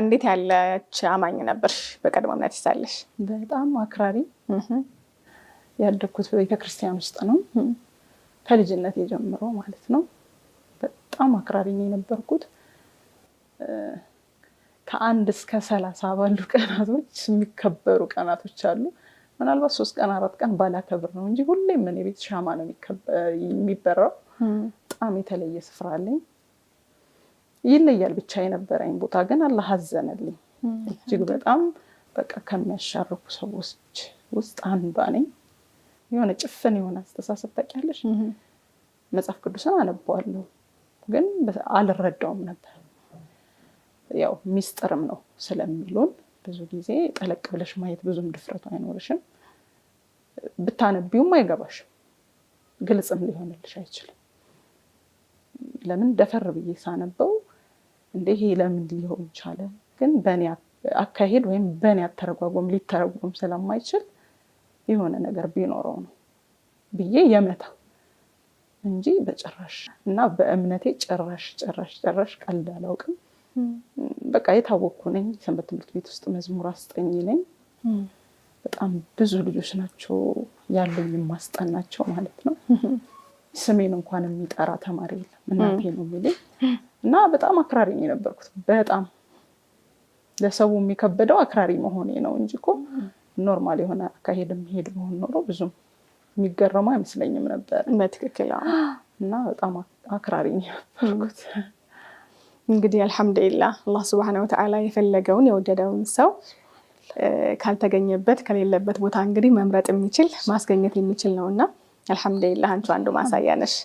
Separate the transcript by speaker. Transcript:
Speaker 1: እንዴት ያለች አማኝ ነበርሽ በቀድሞ እምነት ሳለሽ?
Speaker 2: በጣም አክራሪ። ያደግኩት ቤተክርስቲያን ውስጥ ነው ከልጅነት ጀምሮ ማለት ነው። በጣም አክራሪ ነው የነበርኩት። ከ1 እስከ 30 ባሉ ቀናቶች የሚከበሩ ቀናቶች አሉ። ምናልባት 3 ቀን 4 ቀን ባላከብር ነው እንጂ ሁሌም እኔ ቤት ሻማ ነው የሚበራው። በጣም የተለየ ስፍራ አለኝ። ይለያል ብቻ የነበረኝ ቦታ፣ ግን አላህ አዘነልኝ። እጅግ በጣም በቃ ከሚያሻርኩ ሰዎች ውስጥ አንዷ ነኝ። የሆነ ጭፍን የሆነ አስተሳሰብ ታውቂያለሽ። መጽሐፍ ቅዱስን አነበዋለሁ ግን አልረዳውም ነበር። ያው ሚስጥርም ነው ስለሚሉን ብዙ ጊዜ ጠለቅ ብለሽ ማየት ብዙም ድፍረቱ አይኖርሽም። ብታነቢውም አይገባሽም፣ ግልጽም ሊሆንልሽ አይችልም። ለምን ደፈር ብዬ ሳነበው እንዴ ይሄ ለምን ሊሆን ቻለ? ግን በእኔ አካሄድ ወይም በእኔ አተረጓጎም ሊተረጎም ስለማይችል የሆነ ነገር ቢኖረው ነው ብዬ የመታ እንጂ በጭራሽ። እና በእምነቴ ጭራሽ ጭራሽ ጭራሽ ቀልድ አላውቅም። በቃ የታወቅኩ ነኝ። ሰንበት ትምህርት ቤት ውስጥ መዝሙር አስጠኝ ነኝ። በጣም ብዙ ልጆች ናቸው ያሉኝ የማስጠናቸው ማለት ነው። ስሜን እንኳን የሚጠራ ተማሪ የለም፣ እናቴ ነው የሚለኝ። እና በጣም አክራሪ ነው የነበርኩት። በጣም ለሰው የሚከበደው አክራሪ መሆኔ ነው እንጂ እኮ normal የሆነ አካሄድ የሚሄድ መሆን ኖሮ ብዙም የሚገረሙ አይመስለኝም ነበር።
Speaker 1: በትክክል።
Speaker 2: እና በጣም አክራሪ ነው የነበርኩት።
Speaker 1: እንግዲህ አልሐምዱሊላህ፣ አላህ ሱብሓነሁ ወተዓላ የፈለገውን የወደደውን ሰው ካልተገኘበት ከሌለበት ቦታ እንግዲህ መምረጥ የሚችል፣ ማስገኘት የሚችል ነው። እና አልሐምዱሊላህ፣ አንቺ አንዱ ማሳያ ነሽ።